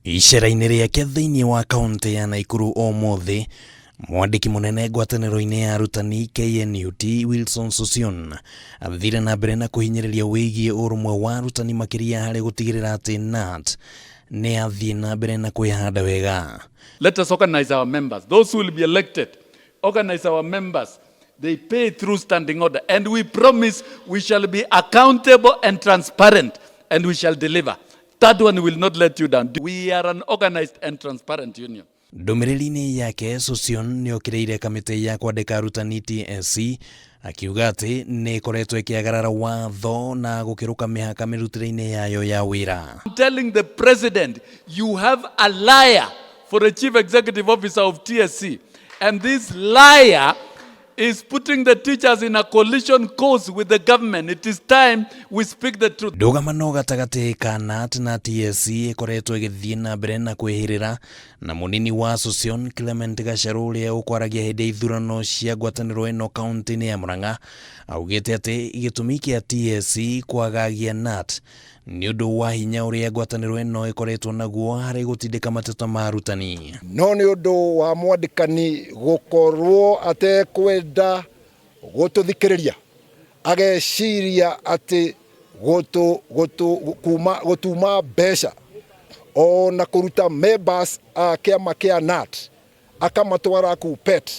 Icera-inĩ rĩake thĩinĩ wa kaunti ya Naikuru ũmũthĩ, mwandĩki mũnene ngwatanĩro-inĩ ya arutani KNUT Wilson Sossion athire na mbere na kũhinyĩrĩria wĩgiĩ ũrũmwe wa arutani makĩria harĩ gũtigĩrĩra atĩ KNUT nĩ yathiĩ na mbere na kwĩhanda wega. Let us organize our members. Those who will be elected, organize our members. They pay through standing order. And we promise we shall be accountable and transparent, and we shall deliver. That one will not let you down. We are an organized and transparent union. Ndũmĩrĩri-inĩ yake, Sossion nĩ okĩrĩire kamĩtĩ ya kwandĩka arutani TSC akiuga atĩ nĩ ĩkoretwo ĩkĩagarara watho na gũkĩrũka mĩhaka mĩrutĩre-inĩ yayo ya wĩra. I'm telling the president, you have a liar for a chief executive officer of TSC. And this liar is putting the teachers in a collision course with the government. It is time we speak the truth. Ndũgamano gatagatĩ ka KNUT na TSC ĩkoretwo ĩgĩthiĩ na mbere na kwĩhĩrĩra na mũnini wa Sossion Clement Gacharu ũrĩa ũkwaragia hĩndĩ ya ithurano cia ngwatanĩro ĩno kaunti-inĩ ya Murang'a augĩte atĩ gĩtũmi kĩa TSC kwagagia KNUT nĩ ũndũ wa hinya ũrĩa ngwatanĩro ĩno ĩkoretwo naguo harĩ gũtindĩka mateta ma arutani. No nĩ ũndũ wa mwandĩkani gũkorwo atekwenda gũtũthikĩrĩria, ageciria atĩ gũtũ gũtũ kuma gũtuma mbeca ona kũruta members a kĩama kĩa KNUT akamatwara KUPPET,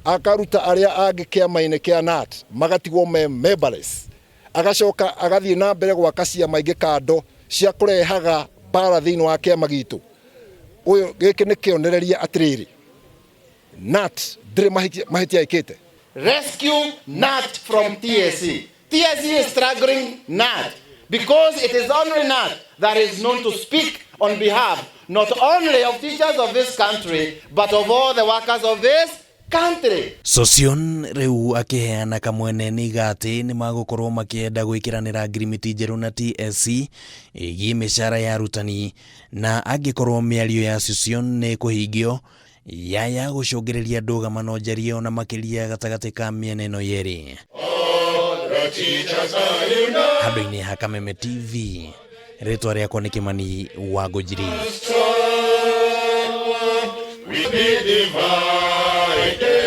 akaruta arĩa angĩ kĩama-inĩ kĩa KNUT magatigwo me memberless, agacoka agathiĩ na mbere gwaka ciama ingĩ kando cia kũrehaga mbara thĩinĩ wa kĩama gitũ. Ũyũ gĩkĩ nĩ kĩonereria atĩrĩrĩ, KNUT ndĩrĩ mahĩtia ĩkĩte. Rescue KNUT from TSC. TSC is struggling KNUT because it is only KNUT that is known to speak on behalf not only of teachers of this country but of all the workers of this country. Sossion rĩu akĩheana kamwene nĩiga atĩ nĩ magũkorwo makĩenda gwĩkĩranĩra ngirimiti njerũ na TSC ĩgiĩ mĩcara ya arutani, na angĩkorwo mĩario ya Sossion nĩ ĩkũhingio yaya gũcũngĩrĩria ndũgamano njarie ona makĩria gatagatĩ ka mĩena ĩno yerĩ. Handũ-inĩ ha Kameme TV, rĩtwa rĩakwa nĩ Kĩmani wa Ngũnjiri. We be divided.